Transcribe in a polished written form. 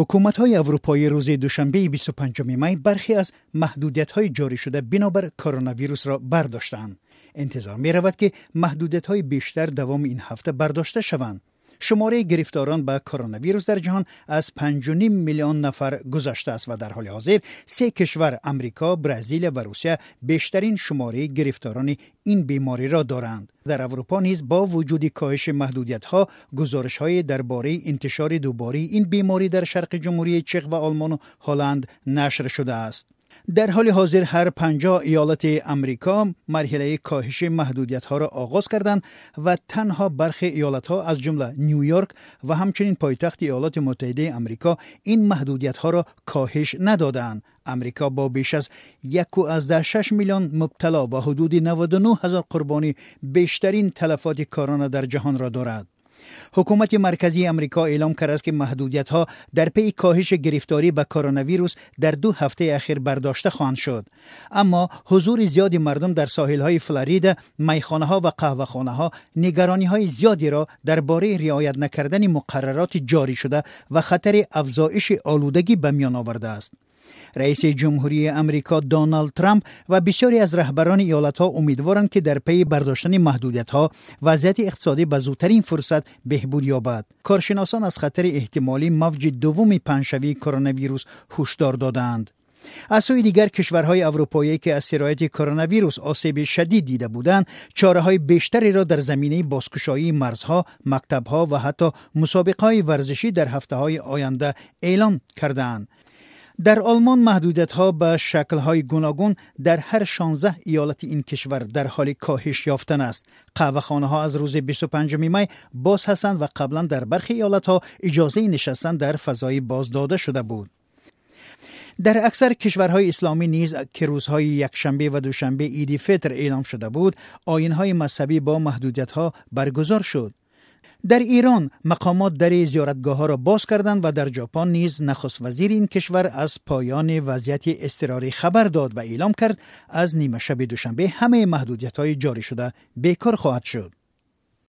Ҳукуматҳои аврупоӣ рӯзи душанбеи 25 май бархе аз маҳдудиятҳои ҷорӣ шуда бинобар коронавирусро бардоштаанд. Интизор меравад, ки маҳдудиятҳои бештар давоми ин ҳафта бардошта шаванд. Шумораи гирифторон ба коронавирус дар ҷаҳон аз 5,5 миллион нафар гузаштааст ва дар ҳоли ҳозир се кишвар, Амрико, Бразилия ва Русия, бештарин шумораи гирифторони ин бемориро доранд. Дар Аврупо низ бо вуҷуди коҳиши маҳдудиятҳо, гузоришҳои дар бораи интишори дубораи ин беморӣ дар шарқи Ҷумҳурии Чех ва Олмону Ҳолланд нашр шудааст. Дар ҳоли ҳозир ҳар 50 иёлати Амрико марҳилаи коҳиши маҳдудиятҳоро оғоз карданд ва танҳо бархе иёлатҳо, аз ҷумла Ню Йорк ва ҳамчунин пойтахти Иёлоти Муттаҳидаи Амрико, ин маҳдудиятҳоро коҳиш надодаанд. Амрико бо беш аз 1,6 миллион мубтало ва ҳудуди 99 ҳазор қурбонӣ бештарин талафоти корона дар ҷаҳонро дорад. Ҳукумати марказии Амрико эълом кардааст, ки маҳдудиятҳо дар пайи коҳиши гирифторӣ ба коронавирус дар 2 ҳафтаи ахир бардошта хоҳанд шуд. Аммо ҳузури зиёди мардум дар соҳилҳои Флорида, майхонаҳо ва қаҳвахонаҳо нигарониҳои зиёдеро дар бораи риоят накардани муқаррароти ҷорӣ шуда ва хатари афзоиши олудагӣ ба миён овардааст. Раиси ҷумҳурии Амрико Доналд Трамп ва бисёре аз раҳбарони иёлатҳо умедворанд, ки дар пайи бардоштани маҳдудиятҳо вазъияти иқтисодӣ ба зудтарин фурсат беҳбуд ёбад. Коршиносон аз хатари эҳтимолии мавҷи дуввуми паҳншавии коронавирус ҳушдор додаанд. Аз сӯи дигар, кишварҳои аврупоие, ки аз сирояти коронавирус осеби шадид дида буданд, чораҳои бештареро дар заминаи бозкушоии марзҳо, мактабҳо ва ҳатто мусобиқаҳои варзишӣ дар ҳафтаҳои оянда эълом кардаанд. Дар Олмон маҳдудиятҳо ба шаклҳои гуногун дар ҳар 16 иёлати ин кишвар дар ҳоли коҳиш ёфтан аст. Қаҳвахонаҳо аз рӯзи 25 май боз ҳастанд ва қаблан дар бархе иёлатҳо иҷозаи нишастан дар фазои боз дода шуда буд. Дар аксар кишварҳои исломӣ низ, ки рӯзҳои якшанбе ва душанбе Иди Фитр эълом шуда буд, оинҳои мазҳабӣ бо маҳдудиятҳо баргузор шуд. Дар Эрон мақомот дари зиёратгоҳҳоро боз карданд ва дар Ҷопон низ нахуст вазири ин кишвар аз поёни вазъияти изтирорӣ хабар дод ва эълом кард, аз нимашаби душанбе ҳамаи маҳдудиятҳои ҷорӣ шуда бекор хоҳад шуд.